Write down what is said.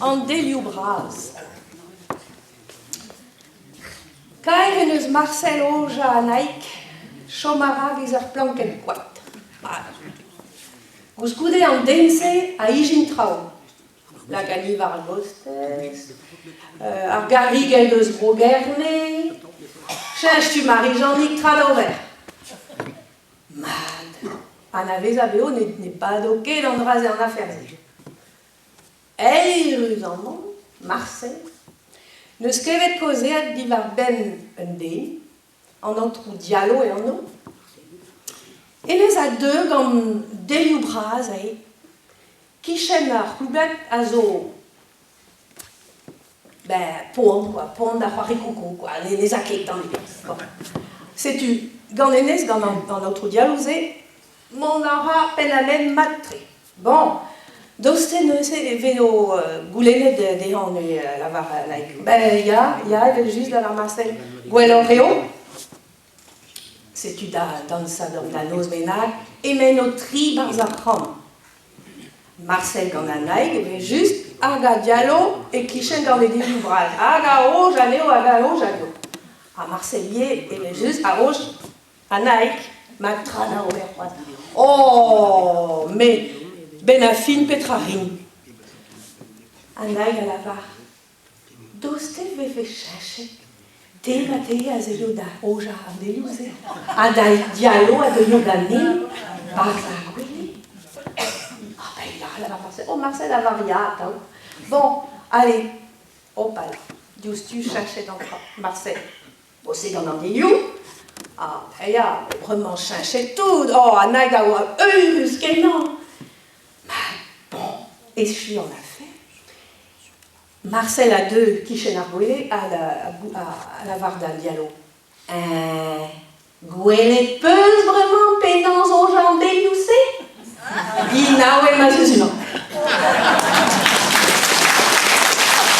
An delioù bras. Kaer en deus Marcel Oja Annaig chom a ra giz ur plankenn koad. Koulskoude an den-se a ijin traoù. Lakaat war ar gostez, ar garrigell eus Bro-Gerne, cheñch tu Marie-Jeannick tra d'ober. Mat, anavezañ eo ne bado ket an dra-se an afer-se. Eüruzamant, marse, n'eus klevet kaozeal diwar-benn un den, an aotrou Diallo e anv. Hennezh a deu gant delioù bras aze. Kichen ar c'hlougad a zo ben, poan quoi, poan da c'hoari koukou quoi, ne n'ez a ket tamm ebet. Bon. Setu, gant hennezh, gant an, an aotrou Diallo-se, mont a ra penn-ha-benn mat-tre. Bon, daoust neuze e vezo goulennet dezhañ neuze lavar like ben ya, ya evel-just lavar Marcel, gwelloc'h eo. Setu da dañsadorn da noz bennak emaint o tri 'barzh ar c'hamp. Marcel gant Annaig evel-just hag a Diallo e-kichen gant e delioù bras. Hag a roj anezho hag a roj anezho. Ha Marcel ivez evel-just a roj Annaig, mat tra da ober c'hoazh. Oh, met 'benn ar fin petra 'rin? Annaig a lavar Daoust e vefe cheñchet te ha te a zeuio da ojañ an delioù-se ha da diallo a deuio ganin 'barzh ar gwele? Ah ben ya, lavar Marcel. Oh Marcel a lavar ya atav. Bon, allez, hopala, diouzhtu cheñchet an traoù. Marcel, boset gant an delioù. Ah ben ya, bremañ cheñchet tout. Oh, Annaig a oa eürus-kenañ. Ma, bon, echu an afer. Marcel a deu kichen ar gwele ha a lavar da Diallo. Eñ, gwelet 'peus bremañ penaos soñj an delioù-se? Dinaouet ma 'z eus unan.